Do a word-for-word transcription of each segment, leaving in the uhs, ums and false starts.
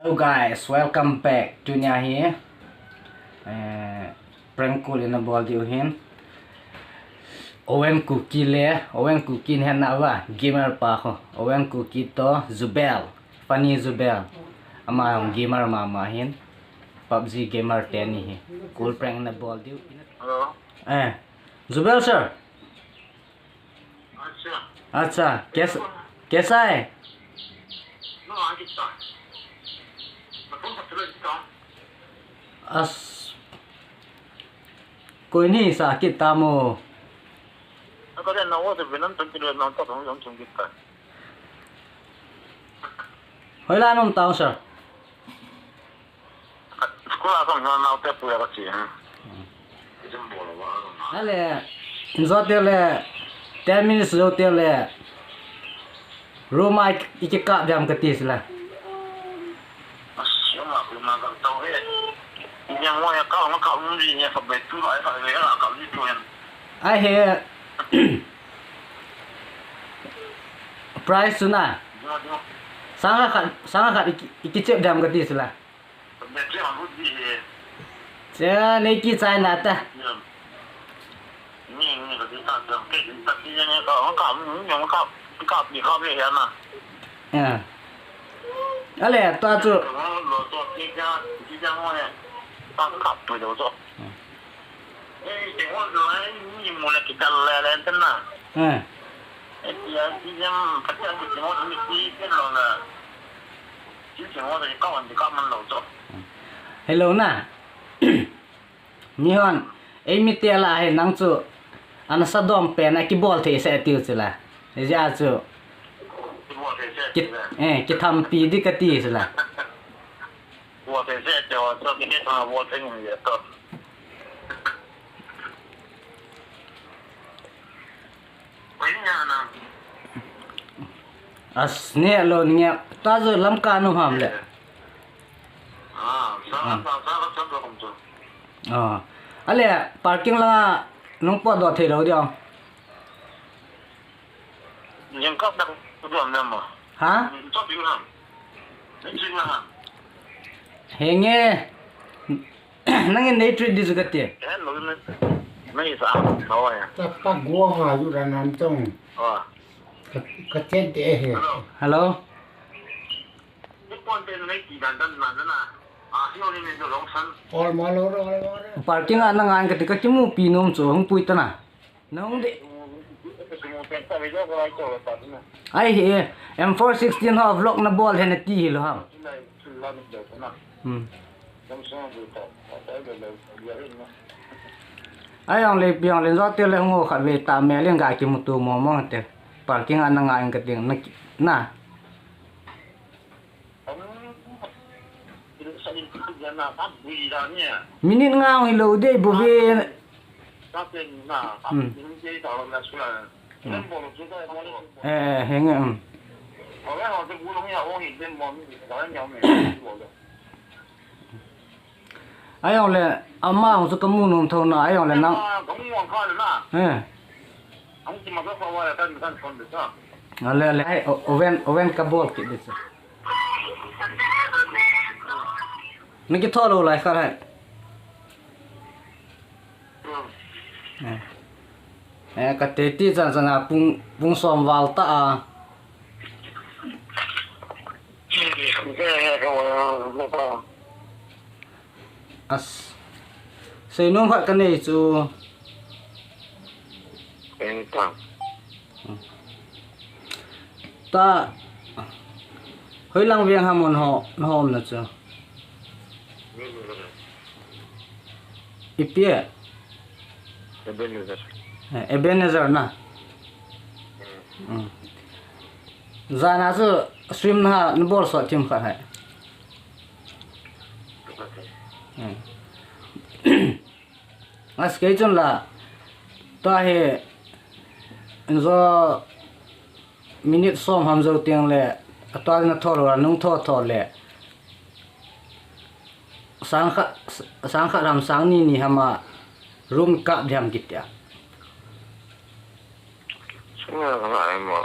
Hello guys, welcome back. Tunia hi, eh, prank call ina bol diu hin. Owen Kuki le, Owen Kuki hin na wa, gamer pa ho. Owen Kuki to Zubel, Funny Zubel. Ama hung gamer mama hin. PUBG gamer teni hi. Call prank na bol diu. Hello. Eh, Zubel sir. अच्छा। अच्छा, कैसा, कैसा है? हाँ, कितना? मतलब, मतलब, कितना? अस, कोई नहीं, सा कितना मो? अगर ना हो तो बिना तो किलो ना तो हम, हम तुम कितना? Hoilang um tau, sir? School a kong na nau te pu ya ka chi, hmm. Ale, in jo te le, ten minutes jo te le, room a i ki kap diam kati sila. As, yung mga kumang kang tao eh. Yung mga kau, mga kau, hindi niya sa betul, ay sa, ay sa, kau dito yan. Ai he, price chu na. Yung mga, yung Sanga khat, sanga khat i ki, i ki chep diam kati sila. Che, nei kichai na ta. Eh. Ale, tua chu. Eh. Hello na. Mihon, ei mi te la hi nang chu, ana sa dom pen a kibol thei se tiu chu la. Hijeh a chu, ki, eh, kithampi di kati chu la. As, ne lo nge, ta jo lam ka nu ham le. Ah, sa, sa, sa, sa, sa, sa, sa. Ah. Ale, parking la nung po do thei lo diam. Yang kap dak tu am nama. Ha? Tu bi ham. Ni chi na ham. Henge. Nangin nei treat di chu kati. Eh, lo ni. Nei sa, lo ya. Ta pa gua ha ju ra nan tong. Ah. Ka, ka chen te he. Hello. Hello. Ni pon te nei ti dan dan na na. Ah, si ni ni lo san. Ol ma lo ro, ol ma lo. Parking a na ngai kati ka kimu pi nom chu hung pui ta na. Nung di. Ai hi, M four sixteen ho vlog na bol hen ti hi lo ham. Hmm. Ai ang le piang le zo te le ngo khat ve ta me le ga kimutu mo mo te. Parking a na ngai ka ting na, na. Minute nga hi lo de bu ve. Hmm. Hmm. Eh, eh, henge, hmm. Ai ang le, ama ang chu ka mu nom tho na, ai ang le nang. Eh. Ale, ale. Ai, o-, oven, oven ka bol kit di chu. Na kitho lou lai khat hai. Eh. Eh, ka te ti chan chan a pung, pung som val ta a. As. Seinom khat ka nei chu. Eng ta. Ta. Hoilang veng ham na ho, na ho um na chu. Ipi e? Ebenezer. Eh, Ebenezer na. Hmm. Jan a chu swim na ha, na bol sot thim khat hai. Hmm. As kei chun la, tua hi, in jo minute som ham jou teng le, a tua na tho lo la, nung tho tho le, sang khat, sang khat ham, sang ni ni ham a, room kap di ham kiti a. Sunga ka ngai mo.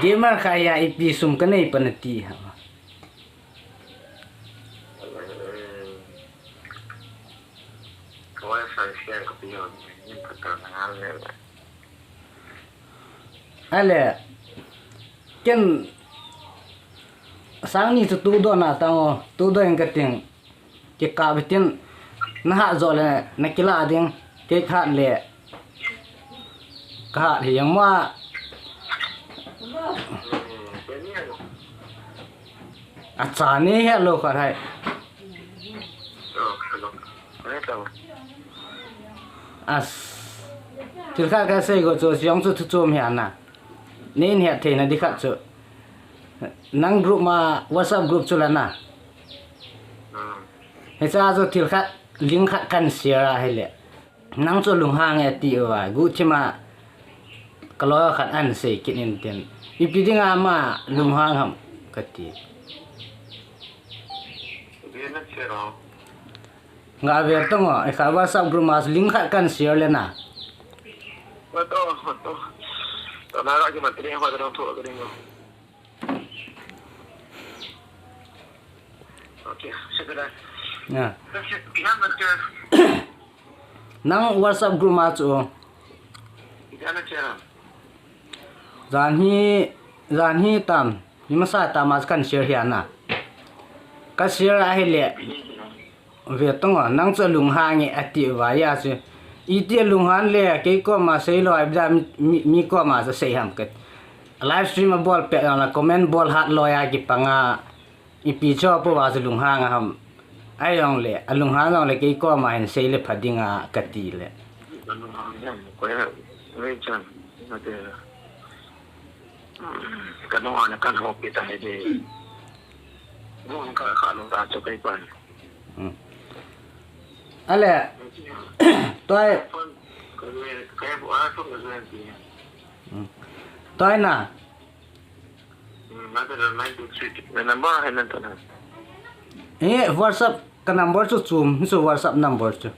Gamer kha ya ipi sum kanei pan ati ha. Ale, ken sang ni chu tu do na tang o, tu do in kating. Kikap hitin, na hat jo le, na kila ding, kei khat le, ka hat hi jeng mo a. Acha ni het lou khat hai. As. Thil khat kasei go chu, jong chu thu chom hi ana. Nei het thei na di khat chu. Nang group ma, WhatsApp group chu la na. Hicha chu thil khat, link khat kan share a hile. Nang chu lunghang e ti uva, guhthima ka lawyer khat an sei kit in tin. Ipi dinga ama lunghang ham kati. Nga ve tong o, i kha WhatsApp group ma link khat kan share le na. Wa to, wa to. To na ra ki ma tre wa to to ka ding. Okay, shukran. Ya. Nang WhatsApp group ma chu. Jan hi, jan hi tam, ni masa tam a kan share hi ana. Ka share a hile. Ve tong o, nang chu lunghang e ati uva ya chu. Iti lunghang le, kei koma sei lou, ai bida mi, mi, mi koma chu sei ham kat. Live stream a bol pet na comment bol hat lou ya kipanga. Ipi cho po va chu lunghang a ham. Ai jong le, a lunghang jong le kei koma hin sei le pha ding a kati le. Ka lunghang jam ko ya, ve chan, na te. Ka lunghang na kan hop kita he de. Lunghang ka kha lou ta chu kei pan. Ale, toi, toi na. Eh, WhatsApp ka number chu chum, chu WhatsApp number chu.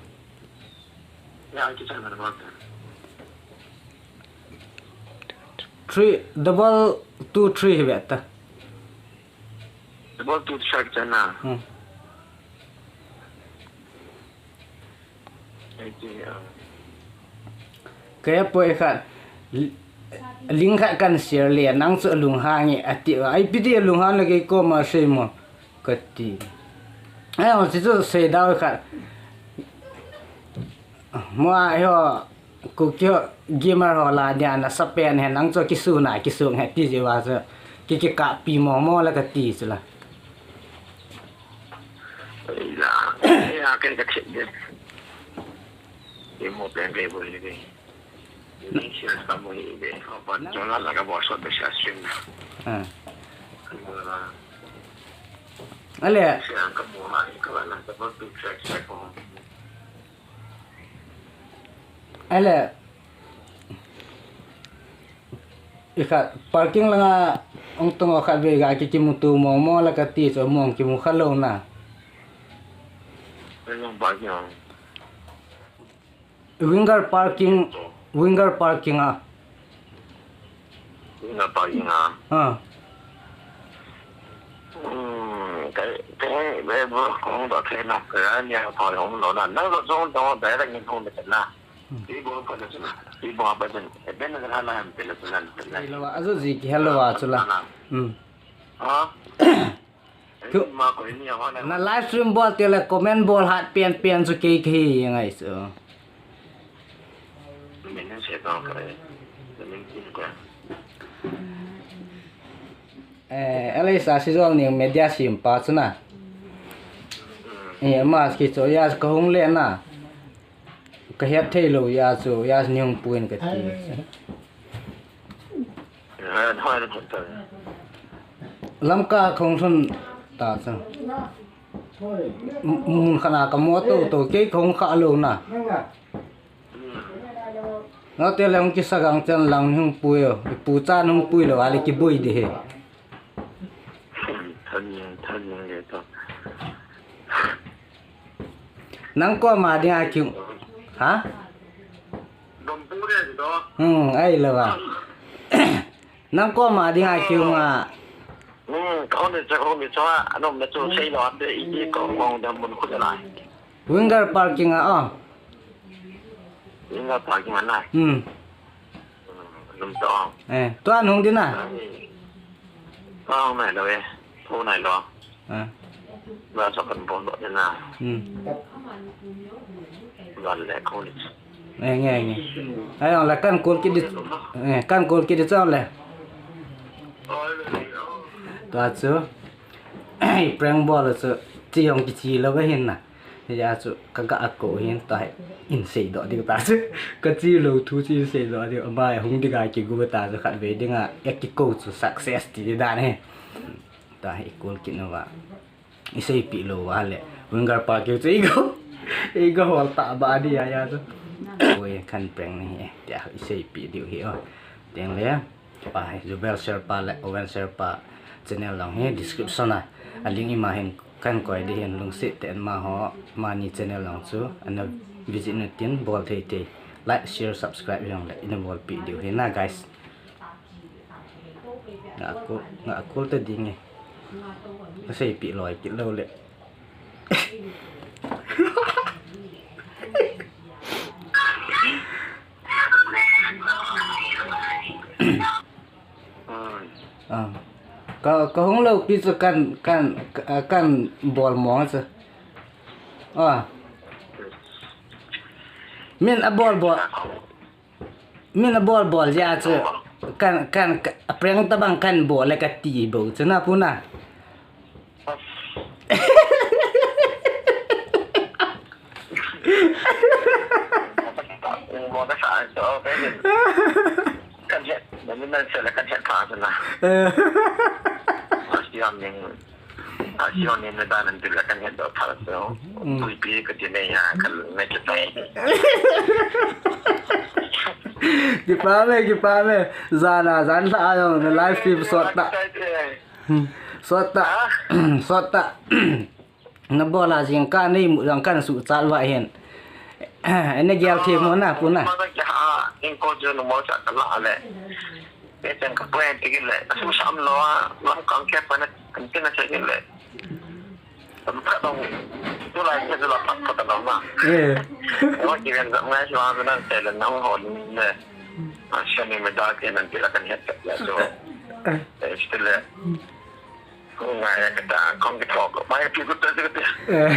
Three double two three hi ve ta. Double two three chana. Hmm. Kei a poi khat, link khat kan share le, nang chu lunghang e ati, ai pi di lunghang le kei koma sei mo kati. Ai, mo chu sei dau khat. Mo a ho, Kuki ho, gamer ho la dia na sapen he nang chu kisuna, kisung he ti ji wa chu. Ki kikap pi mo mo la kati chu la. Ei la, ei a ken ka chet de. Ei mo pen ke bo ni de. Ni share sa mo hi de. Ho pa jo la la ka bo so de share stream. Ah. Ale. Share ka mo ha ka la na ka bo tu check check ko. Ale. I khat parking langa ong tong khat ve ga ki kimuto mo mo la kati chu mo kimu kha lou na. Parking. Winger parking, Winger parking a. Winger parking a. Ha. Hmm, kai, kai, be bo, kong do kai na, kai ni a kong lo na. Na lo zong do, da da ni kong de na. Ti bo pa de na. Ti bo pa de. E ben na na na pe le na. Hello, azu ji ki hello a chu la. Hmm. Ha? Na live stream bol te le comment bol hat pian pian chu kei kei ngai chu. Eh, L S R Sijol ni media sim pa chu na. Eh, mas ki chu ya ka hung le na. Ka het thei lou ya chu, ya ni hung puin ka ti. Lamka khong sun ta chu. Mun khana ka mo to to, kei khong kha lou na. Nga te lang ki sagang chen lang ni hung pui o, pu cha ni hung pui lou, ale ki bui de he. Than yang, than yang le to. Nang koma ding a kiu. Ha? Dompu le to. Hmm, ai lou a. Nang koma dinga kiu nga. Hmm, ka hon ni cha, ka hon ni cha, anom na chu sei lo ate, i, i ko ngong da mun khu da lai. Winger parking a, oh. Winger parking a na. Hmm. Hmm, num to. Eh, to an hung dina. Ai. Hung nai lo e. Hung nai lo. Ah. Ba sa kan bon do dina. Hmm. Ba le ko ni. Nge, nge, nge. Ai, ong la kan kol kit di, eh, kan kol kit di chau le. Tua chu, prank bol chu, chi ong kichi lo ba hin na. Hia chu, ka ga a ko hin ta hi, in sei do di ta chu. Ka chi lo thu chi in sei do di, ama hung di ga ki gu ta chu khat ve ding a, ya ki ko chu success ti di dan he. Ta hi kol kit na va. I seipi lo va le. Winger parking chu i go. I go hol ta ba di ya ya chu. Oi, kan prank ni he. Tia i seipi diu hi o. Teng le. Pa hi Jubel Sherpa le Owen Sherpa channel long hi description a. A link ima hin kan koi di hin lungset te an ma ho mani channel long chu. Ana visit nu tin bol thei thei. Like, share, subscribe hi ong le. Ina bol pi diu hi na guys. Nga kol, nga kol ta ding e. Ka seipi loi kit lo le. Ah. Ka, ka hung lo pi chu kan, kan, kan bol mong chu. Ah. Min a bol bol. Min a bol bol jeh a chu kan, kan, a prank tabang kan bol le ka ti bou chu na pu na. Kan het, na min nan se le kan het pha chu na. Asi am ning. A, si hon ni na dan an tila kan het do thar so. Mm. Pui pi ka ti nei ha, kan nei ka tai. Kipa me, kipa me. Zana, zan la ayo, na live stream sot ta. Hmm. Sot ta. Ha? Sot ta. Na bola jing ka nei mu jang kan su chat va hin. Ene gel thi mo na pu na. Ma ka ha, in ko jo no mo sa ka la le. Ke chen ka puen ti gin le, a su sam lo a, lam kang ke pa na, kan tin na che gin le. Tam ka dong, tu lai ke tu la pat pat ta ma. Eh. Wa ki ven zam ngai swa na te le nang ho ni le. A sha ni me da ke nan ti la kan het ya so. Eh, still le. Ko ngai ya ka ta, kong ki thok. Mai pi ku ta ti ka ti. Eh.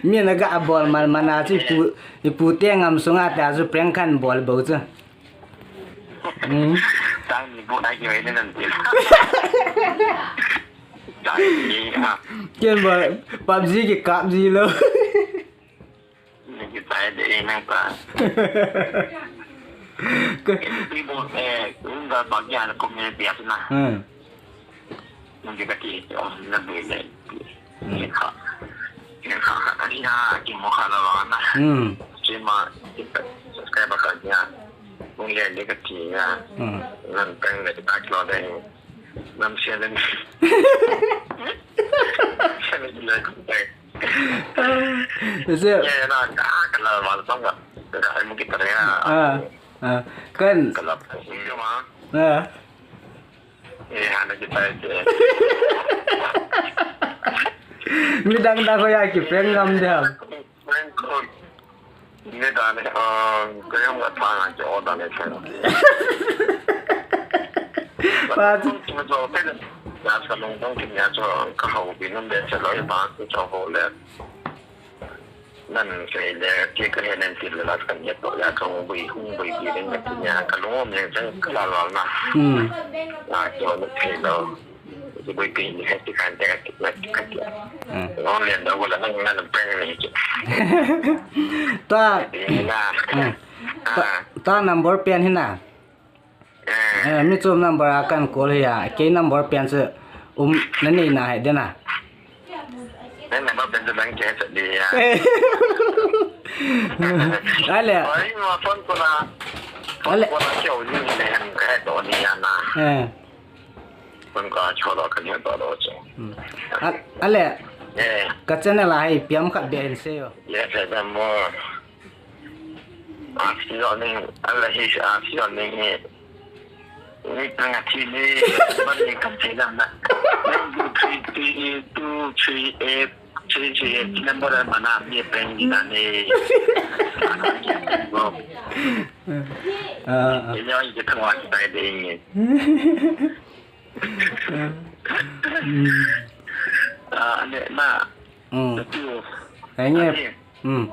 Min a ga bol mal mana chu ipu, ipu te ngam sunga ta chu prank kan bol bou chu. Hmm. Tang ni bu nai ki wei ni nan ti. Tang ni ha. Ken bol PUBG ki kap ji lo. Ni ki tai de nang pa. Ke. Ti bo, eh, un da ba ya ko me ti asna. Hmm. Nang kita ki, oh, na bele. Hmm. Ka, ka, ka, ka, ina, ki mo ka la wa na. Hmm. Ki ma, ki ka, subscriber ka ya. Nang le, le ka ki ya. Hmm. Nang tang le ka lo de. Nang share le. Share le, le ka. Ese. Ya, ya, na, ka, ka la wa la tong ka. Ka, ai mo kita ya. Ah, ah. Kan. Ka la, ka ma. Ah. Eh, hana ki tai te. Mi dang dang ko ya ki prank ngam de ham. Prank ko. Ni da ne, ah, ko yang ka ta na ki order ne chen. Pa. Ko to pe. Ya sa long dong ki ya cho ka hau bi nun de cha lo ba ko cho ho le. Nan sei le, ke ka he nan til la kan ya to ya ka hung bui, hung bui bui den ka tin ya, ka lom le jang ka la la na. Hmm. Na to ni thei lo. Bui bui ni he ti kan te ka ti na ti ka ti. Hmm. Lom le da wala nan nan pe ni ti. Ta. Ni na. Hmm. Ta, ta number pen hi na. Eh, mi chom number a kan call hi a, kei number pen chu um na nei na he den a. Nei number pen chu dang che chu di a. Ale. Oi, ma phone ko na. Ale. Phone ko na kyo ni ne han ka he to ni ya na. Eh. Phone ko cho lo kan he to lo cho. Hmm. A-, ale. Eh. Ka channel a hi piam khat be in se yo. Yes, yes, mo. Afi on ning, ala hi afi on ning hi. Ni tanga thi ni, ban ni kan thi lam na. Ni two three three two three eight three three eight number mana ni peng ni na ni. Ah, ah. Ni yo ni thangwa ki tai de ni. Ah, ne na. Hmm. Tu. Henge. Hmm.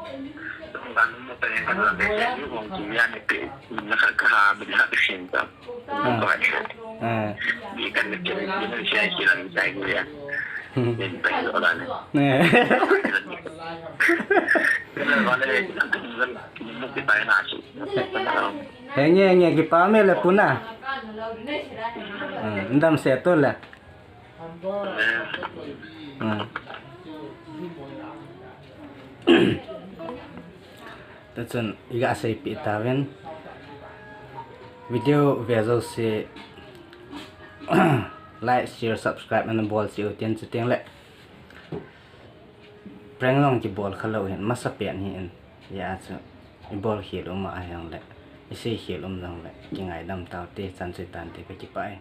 Henge, henge, kipa me le puna. Hmm, ndam se to le. Hmm. Tuchun iga seipeh tauvin. Video ve jouse like, share, subscribe ana bol cheh u tin, chuteng le prank jong kibol khalou hin, masapen hi in. Hijeh chun ibol khel um ahijongle, isei khel um jongle kingaidam taute, chan chu tante, kakipah e.